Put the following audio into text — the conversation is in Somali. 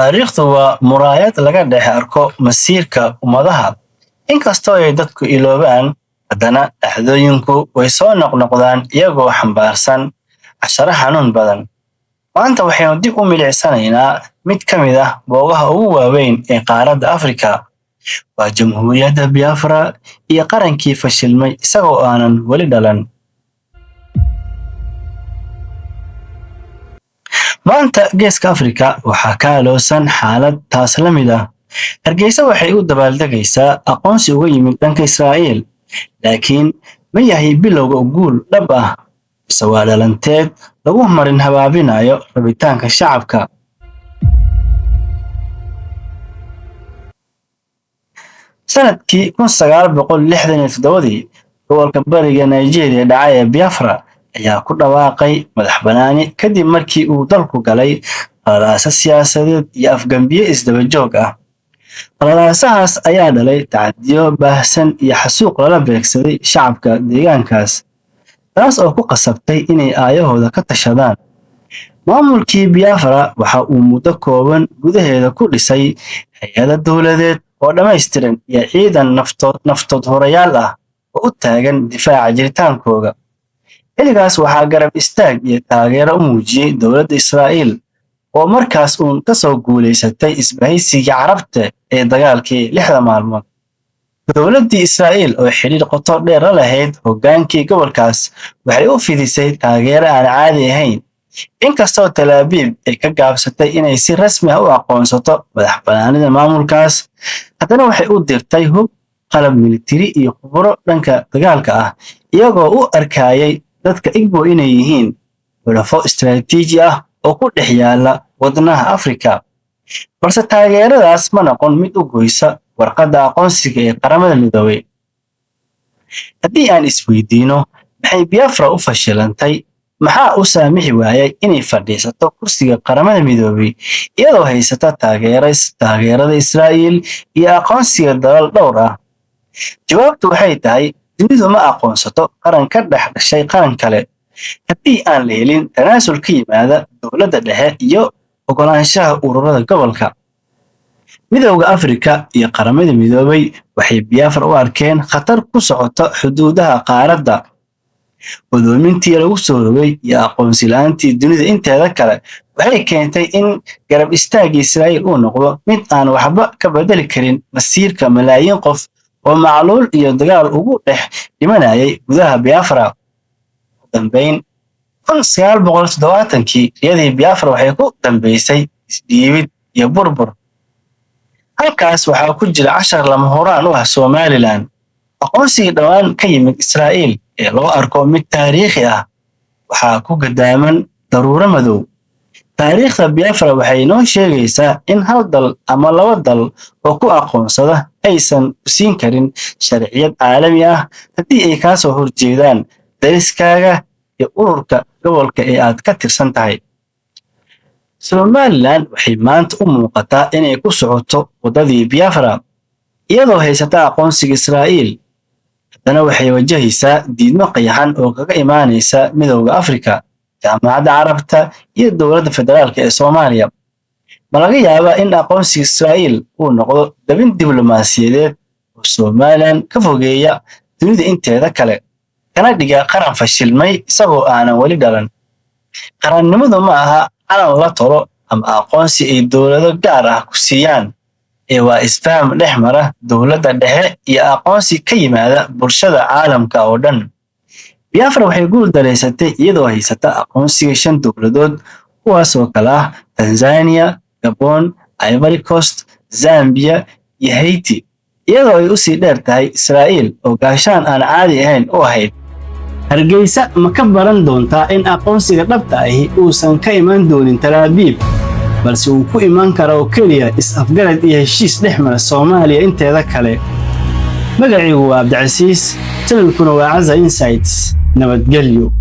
Taariikhdu waa muraayad laga dhex arko masiirka ummadaha. Inkastoo ay dadku iloobaan, haddana dhacdooyinku way soo noqnoqdaan iyagoo xambaarsan casharo xanuun badan. Maanta waxaynu dib u milicsanaynaa mid ka mid ah boogaha ugu waaweyn ee qaaradda Afrika. Waa Jamhuuriyadda Biafra iyo qarankii fashilmay isagoo aanan weli dhalan. Maanta Geeska Afrika waxaa ka aloosan xaalad taas la mid ah. Hargeysa waxay u dabaaldegaysaa aqoonsi uga yimid dhanka Israa'iil, laakiin ma yahay bilowga guul dhab ah mise waa dhalanteed lagu marin habaabinayo rabitaanka shacabka? Sanadkii 1967dii, gobolka bariga Nigeria dhacay ee Biafra ayaa ku dhawaaqay madax bannaani kadib markii uu dalku galay qalalaase siyaasadeed iyo afgambiye isdaba joog ah. Qalalaasahaas ayaa dhalay tacadiyo baahsan iyo xasuuq lala beegsaday shacabka deegaankaas, taas oo ku qasabtay inay aayahooda ka tashadaan. Maamulkii Biafra waxa uu muddo kooban gudaheeda ku dhisay hay'ado dowladeed oo dhammaystiran iyo ciidan naftood hurayaal ah oo u taagan difaaca jiritaankooda. Xilligaas waxaa garab istaag iyo taageero u muujiyey dowladda Israa'iil oo markaas uun ka soo guulaysatay isbahaysigii Carabta ee dagaalkii 6da maalmood. Dowladdii Israa'iil oo xidhiidh qoto dheer la lahayd hoggaankii gobolkaas waxay u fidisay taageero aan caadi ahayn. Inkastoo Tel Aviv ay ka gaabsatay inay si rasmi ah u aqoonsato madax bannaanida maamulkaas, haddana waxay u dirtay hub, qalab militari iyo khuburo dhanka dagaalka ah, iyagoo u arkayay dadka Igbo inay yihiin xulafo istiraatiiji ah oo ku dhex yaala wadnaha Afrika. Balse taageeradaas ma noqon mid u goysa warqadda aqoonsiga ee Qaramada Midoobay. Haddii aan isweydiino, maxay Biafra u fashilantay? Maxaa u saamixi waayay inay fadhiisato kursiga Qaramada Midoobay iyadoo haysata taageerada Israa'iil iyo aqoonsiga dalal dhowr ah? Jawaabtu waxay tahay dunidu ma aqoonsato qaran ka dhex dhashay qaran kale haddii aan la helin tanaasul ka yimaada dowladda dhexe iyo oggolaanshaha ururada gobolka. Midowga Afrika iyo Qaramada Midoobay waxay Biafra u arkeen khatar ku socota xuduudaha qaaradda. Godoomintii lagu soo rogay iyo aqoonsi la'aantii dunida inteeda kale waxay keentay in garab istaagga Israa'iil uu noqdo mid aan waxba ka bedeli karin masiirka malaayiin qof oo macluul iyo dagaal ugu dhex dhimanayay gudaha Biafra. Ugu dambeyn, 1970kii riyadii Biafra waxay ku dambeysay isdhiibid iyo burbur. Halkaas waxaa ku jira cashar lama huraan u ah Somaliland. Aqoonsigii dhowaan ka yimid Israa'iil ee loo arko mid taariikhi ah waxaa ku gadaaman daruuro madow. Taariikhda Biafra waxay noo sheegaysaa in hal dal ama laba dal oo ku aqoonsada aysan ku siin karin sharciyad caalami ah haddii ay kaa soo horjeedaan dariskaaga iyo ururka gobolka ee aad ka tirsan tahay. Somaliland waxay maanta u muuqataa inay ku socoto waddadii Biafra, iyadoo haysata aqoonsiga Israa'iil. Haddana waxay wajahaysaa diidmo qayaxan oo kaga imaanaysa Midowga Afrika, Jaamacadda Carabta iyo dowladda federaalka ee Soomaaliya. Ma laga yaabaa in aqoonsiga Israa'iil uu noqdo dabin diblomaasiyadeed oo Somaliland ka fogeeya dunida inteeda kale, kana dhiga qaran fashilmay isagoo aanan weli dhalan? Qarannimadu ma aha calan la tolo ama aqoonsi ay dowlado gaar ah ku siiyaan, ee waa isfaham dhex mara dowladda dhexe iyo aqoonsi ka yimaada bulshada caalamka oo dhan. Biafra waxay guul daraysatay iyadoo haysata aqoonsiga shan dowladood, kuwaas oo kala ah Tanzania, Gabon, Ivory Coast, Zambia iyo Haiti, iyadoo ay usii dheer tahay Israa'iil oo gaashaan aan caadi ahayn u ahayd. Hargeysa ma ka baran doontaa in aqoonsiga dhabta ahi uusan ka iman doonin Tel Aviv, balse uu ku iman karo oo keliya is-afgarad iyo heshiis dhex mara Soomaaliya inteeda kale? Magaciigu waa Cabdicasiis, channelkuna waa Casa Insights. Nabadgelyo.